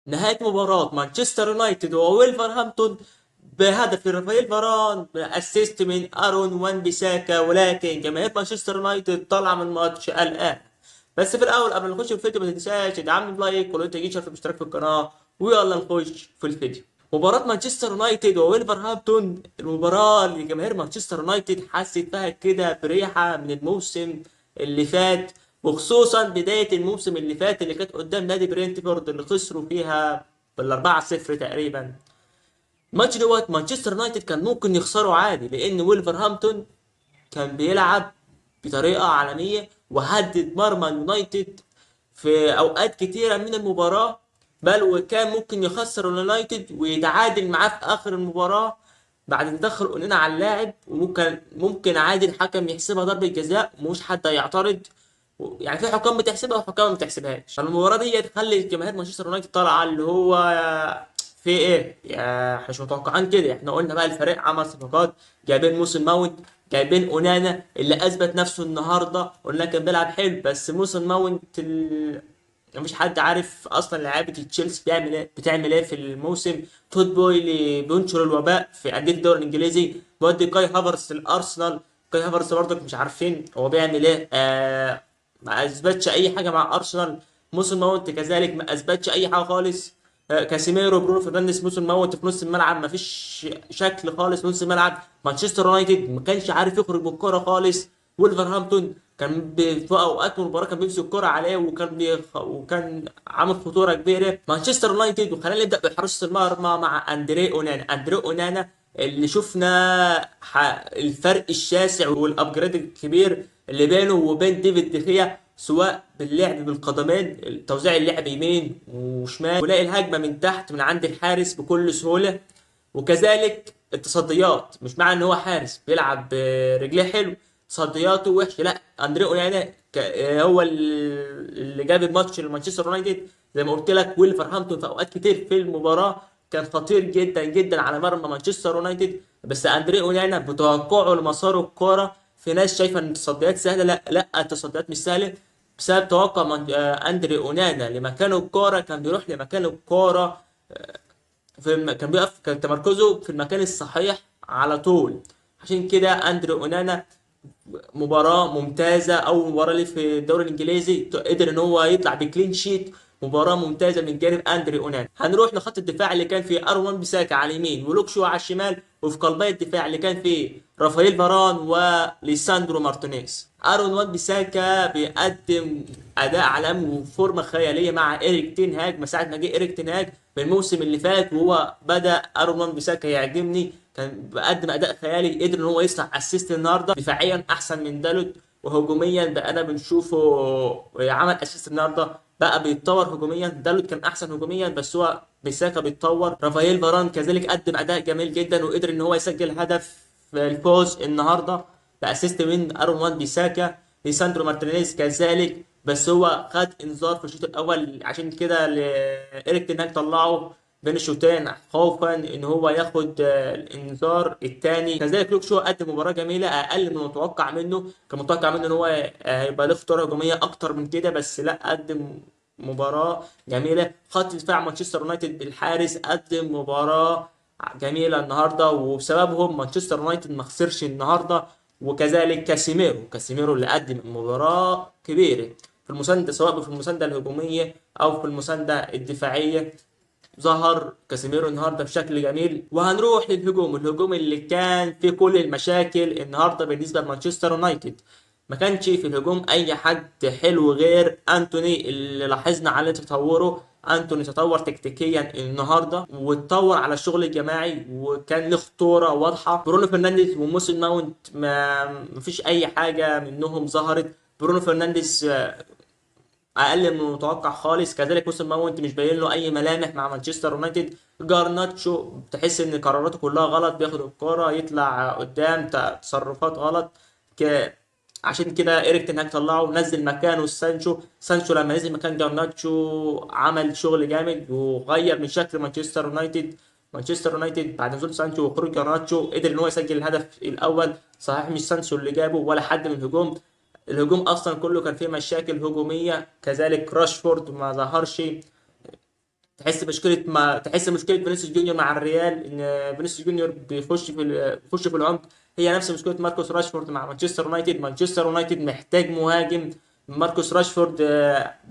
نهاية مباراة مانشستر يونايتد وولفرهامبتون بهدف لرافائيل فاران ب assist من ارون وان بيساكا، ولكن جماهير مانشستر يونايتد طالعه من الماتش قلقان. بس في الاول قبل ما نخش في الفيديو ما تنساش تدعمني ب like، ولو انت جيت شرف الاشتراك في القناة، ويلا نخش في الفيديو. مباراة مانشستر يونايتد وولفرهامبتون، المباراة اللي جماهير مانشستر يونايتد حست فيها كده بريحة من الموسم اللي فات، وخصوصا بداية الموسم اللي فات اللي كانت قدام نادي برينتفورد اللي خسروا فيها بال4-0 تقريبا. الماتش دوت مانشستر يونايتد كان ممكن يخسروا عادي، لأن ولفرهامبتون كان بيلعب بطريقة عالمية وهدد مرمى اليونايتد في أوقات كتيرة من المباراة، بل وكان ممكن يخسر اليونايتد ويتعادل معاه في آخر المباراة بعد تدخل اونانا على اللاعب، وممكن عادي الحكم يحسبها ضربة جزاء ومش حد هيعترض، يعني في حكام بتحسبها وحكام ما بتحسبهاش. فالمباراة دي تخلي جماهير مانشستر يونايتد طالعة اللي هو في ايه؟ يا احنا مش متوقعين كده. احنا قلنا بقى الفريق عمل صفقات، جايبين موسم ماونت، جايبين اونانا اللي اثبت نفسه النهارده، قلنا كان بيلعب حلو، بس موسم ماونت مفيش حد عارف اصلا لعيبة تشيلسي بيعمل ايه، بتعمل ايه في الموسم. تود بويلي بينشر الوباء في اندية الدوري الانجليزي، بيودي كاي هافرتس الارسنال، كاي هافرتس برضك مش عارفين هو بيعمل ايه، ما اثبتش اي حاجة مع ارسنال. موسم ماونت كذلك ما اثبتش اي حاجة خالص. كاسيميرو، برونو فرنانديز، موسم ماونت في نص الملعب مفيش شكل خالص. نص الملعب مانشستر يونايتد ما كانش عارف يخرج من الكورة خالص. ولفرهامبتون كان في اوقات من المباراة كان بيمسك الكورة عليه وكان عامل خطورة كبيرة مانشستر يونايتد. وخلينا نبدا بحراسه المرمى مع اندري اونانا. اندري اونانا اللي شفنا الفرق الشاسع وال upgrade الكبير اللي بينه وبين ديفيد دخيا، سواء باللعب بالقدمين، توزيع اللعب يمين وشمال، ولاقي الهجمة من تحت من عند الحارس بكل سهولة، وكذلك التصديات. مش معنى ان هو حارس بيلعب برجليه حلو تصدياته وحشة، لا، اندري اونانا هو اللي جاب الماتش لمانشستر يونايتد زي ما قلت لك. وولفرهامبتون في اوقات كتير في المباراة كان خطير جدا جدا على مرمى مانشستر يونايتد، بس اندري اونانا بتوقعه لمسار الكورة، في ناس شايفه ان التصديات سهلة، لا لا، التصديات مش سهلة بسبب توقع اندري اونانا لمكان الكورة، كان بيروح لمكان الكورة، كان بيقف، كان تمركزه في المكان الصحيح على طول. عشان كده اندري اونانا مباراة ممتازة، أول مباراة ليه في الدوري الإنجليزي قدر إن هو يطلع ب clean sheet، مباراة ممتازة من جانب أندري أونانا. هنروح لخط الدفاع اللي كان فيه أرون بيساكا على اليمين ولوك شو على الشمال، وفي قلبي الدفاع اللي كان فيه رافائيل فاران وليساندرو مارتينيز. أرون وان بيساكا بيقدم أداء عالمي وفورمة خيالية مع إيريك تين هاج. من ساعة ما جه إيريك تين هاج من الموسم اللي فات وهو بدأ أرون وان بيساكا يعجبني، كان بيقدم اداء خيالي، قدر ان هو يصنع assist النهارده، دفاعيا احسن من دالوت، وهجوميا بقى بنشوفه عمل assist النهارده، بقى بيتطور هجوميا. دالوت كان احسن هجوميا بس هو بيساكا بيتطور. رافائيل فاران كذلك قدم اداء جميل جدا وقدر ان هو يسجل هدف في الفوز النهارده ب assist من ارون وان بيساكا. ليساندرو مارتينيز كذلك، بس هو خد انذار في الشوط الاول، عشان كده ايريك تين هاج طلعه بين الشوطين خوفا ان هو ياخد الانذار الثاني. كذلك لوك شو قدم مباراة جميلة اقل من المتوقع منه، كان متوقع منه ان هو هيبقى له خطورة هجومية اكتر من كده، بس لا، قدم مباراة جميلة. خط دفاع مانشستر يونايتد بالحارس قدم مباراة جميلة النهارده، وبسببهم مانشستر يونايتد ما خسرش النهارده. وكذلك كاسيميرو اللي قدم مباراة كبيرة في المساندة، سواء في المساندة الهجومية او في المساندة الدفاعية، ظهر كاسيميرو النهارده بشكل جميل. وهنروح للهجوم، الهجوم اللي كان فيه كل المشاكل النهارده بالنسبة لمانشستر يونايتد. ما كانش في الهجوم اي حد حلو غير انتوني، اللي لاحظنا على تطوره. انتوني تطور تكتيكيا النهارده واتطور على الشغل الجماعي وكان له خطورة واضحة. برونو فرنانديز وموسن ماونت ما مفيش اي حاجة منهم ظهرت. برونو فرنانديز اقل من المتوقع خالص، كذلك موسم ماونت مش باين له اي ملامح مع مانشستر يونايتد. جارناتشو تحس ان قراراته كلها غلط، بياخد الكورة يطلع قدام، تصرفات غلط، عشان كده ايريك تين هاج طلعه ونزل مكانه سانشو. سانشو لما نزل مكان جارناتشو عمل شغل جامد وغير من شكل مانشستر يونايتد. مانشستر يونايتد بعد نزول سانشو وخروج جارناتشو قدر ان هو يسجل الهدف الاول، صحيح مش سانشو اللي جابه ولا حد من الهجوم، الهجوم اصلا كله كان فيه مشاكل هجومية، كذلك راشفورد ما ظهرش. تحس مشكلة، ما تحس مشكلة فينيسيوس جونيور مع الريال، ان فينيسيوس جونيور بيخش في العمق، هي نفس مشكلة ماركوس راشفورد مع مانشستر يونايتد. مانشستر يونايتد محتاج مهاجم. ماركوس راشفورد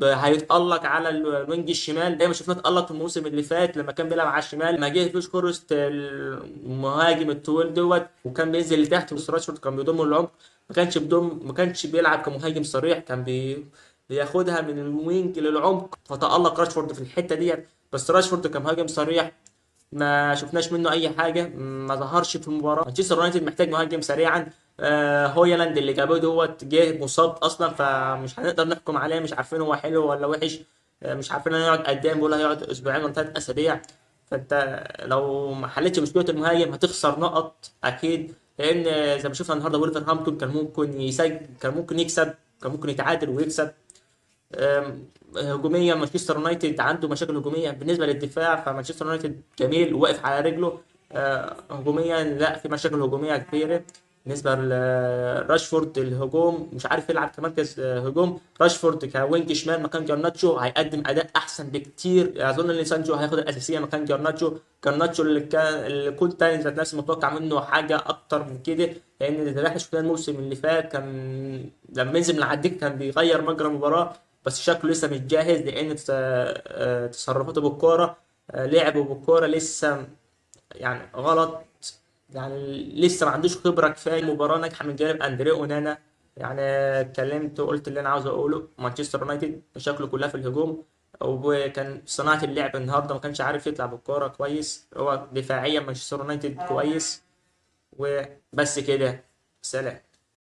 هيتألق على ال wing الشمال زي ما شفناه اتألق في الموسم اللي فات لما كان بيلعب على الشمال، ما جه فيشكورست المهاجم الطويل دوت وكان بينزل لتحت، بس راشفورد كان بيضمه للعمق، ما كانش بيلعب كمهاجم صريح، كان بياخدها من ال wing للعمق، فتألق راشفورد في الحتة ديت. بس راشفورد كمهاجم صريح ما شفناش منه اي حاجة، ما ظهرش في المباراة. مانشستر يونايتد محتاج مهاجم سريعا. هويلاند اللي جابوه دوت جه مصاب اصلا، فمش هنقدر نحكم عليه، مش عارفين هو حلو ولا وحش، مش عارفين هيقعد قد ايه، بيقول هيقعد اسبوعين ولا 3 اسابيع. فانت لو ما حلتش مشكلة المهاجم هتخسر نقط اكيد، لان زي ما شفنا النهارده ولفرهامبتون كان ممكن يسجل، كان ممكن يكسب، كان ممكن يتعادل ويكسب. هجوميا مانشستر يونايتد عنده مشاكل هجومية. بالنسبة للدفاع فمانشستر يونايتد جميل وواقف على رجله، هجوميا لا، في مشاكل هجومية كبيرة. بالنسبة لراشفورد الهجوم مش عارف يلعب كمركز، هجوم. راشفورد ك wing شمال مكان جرناتشو هيقدم اداء احسن بكتير. اظن ان سانشو هياخد الاساسية مكان جرناتشو. جرناتشو اللي كنت تاني ذات نفسي متوقع منه حاجة اكتر من كده، لان زي ما احنا شفناه الموسم اللي فات كان لما ينزل من على الدكة كان بيغير مجرى المباراة، بس شكله لسه مش جاهز، لان تصرفاته بالكورة، لعبه بالكورة لسه غلط، لسه ما عندوش خبره كفاية. مباراة ناجحة من جانب اندريه اونانا، اتكلمت وقلت اللي انا عاوز اقوله. مانشستر يونايتد مشاكله كلها في الهجوم، وكان صناعة اللعب النهارده ما كانش عارف يطلع بالكورة كويس. هو دفاعيا مانشستر يونايتد كويس، وبس كده. سلام.